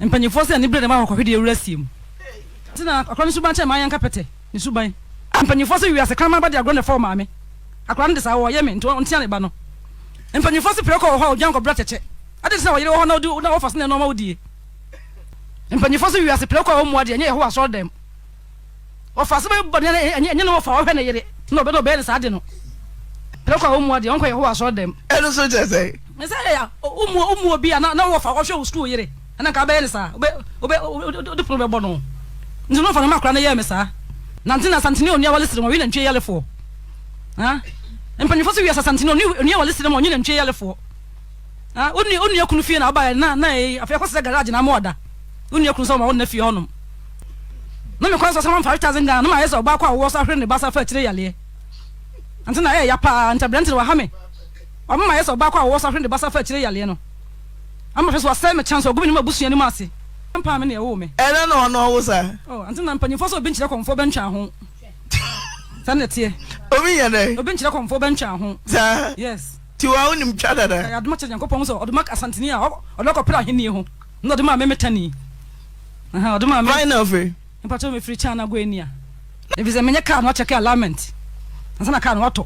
Mpanyimfoɔ sɛ anibere na ɛma akɔhwedeɛ wura sie mu. Nti na akwadaa no suban kyɛn maa yɛnka pɛtɛ ne suban. Mpanyimfoɔ sɛ wiase kraman ba de agorɔ na ɛfa ɔmaame. Akwadaa no de saa ɔyɛ me nti ɔntea ne ba no. Mpanyimfoɔ se prɛko wɔ hɔ a odwan kɔbra kyɛkyɛ. Adɛn nti na ɔyere wɔ hɔ na odi na wɔfa so na ɛnoɔma wodie. Mpanyimfoɔ se wiase prɛko a ɔmmu adeɛ ɛnyɛ Yehowa asɔredɛm. Ɔfa asɛm a ɛbɔ ne ɛnyɛ ne wɔfa ɔhwɛ ne yere na ɔbɛ na ɔbɛyɛ ne saa ade no. Prɛko a ɔmmu adeɛ ɔnkɔ Yehowa asɔredɛm. Ɛno nso kyerɛ sɛn? Ne sɛ ɛyɛ a wommu obi a na na wɔfa ɔhwɛ wo sukuu yere ɛna nka wobɛyɛ no saa wobɛ wobɛ wode pono bɛbɔ no nti no ɔfa no ma akora no yɛɛ me saa nante na asantene onua wale sere ma ɔwe nantwie yalefoɔ ha mpanyinfoɔ so wiase asantene onua wale sere ma ɔnye nantwie yalefoɔ ha onua onua kunu fie na ɔbaeɛ na na ɛyi afei akɔsrɛ garage na ama ɔda onua kunu sɛ ɔma ɔnna fie hɔnom na mekwan sɛ sɛ mamfa 5000 Ghana na mayɛ sɛ ɔbaako a wɔwɔ so ahwere ne ba sa fa akyire yaleɛ nti na ɛyɛ ya paa nti aberante no waha me. Wama mayɛ sɛ ɔbaako a ɔwɔ sahwene de basa fa akyire yareɛ no. Ama hwɛ so wasɛe me chance, wagu me ne m'abusua anim ase. Ampaa me na ɛwoo me. Ɛna na ɔno ɔwo saa. Oh, ante na mpanyinfoɔ sɛ obi nkyerɛ kɔmfoɔ bɛntwaa ho. Saa na ɛteɛ. Obi nyɛ dɛn? Obi nkyerɛ kɔmfoɔ bɛntwaa ho. Saa? Yes. Ti wa wonim twa dada. Ɛyɛ adom akyɛ Nyankopɔn sɛ ɔde ma Asanteni a ɔde akɔpere ahennie ho na ɔde maa me metani. Aha, ɔde maa me. Hwan na ɔfiri? Mpakyɛw mefiri China Goiânia. Efisɛ menyɛ car no akyɛke alignment ansa na car no atɔ.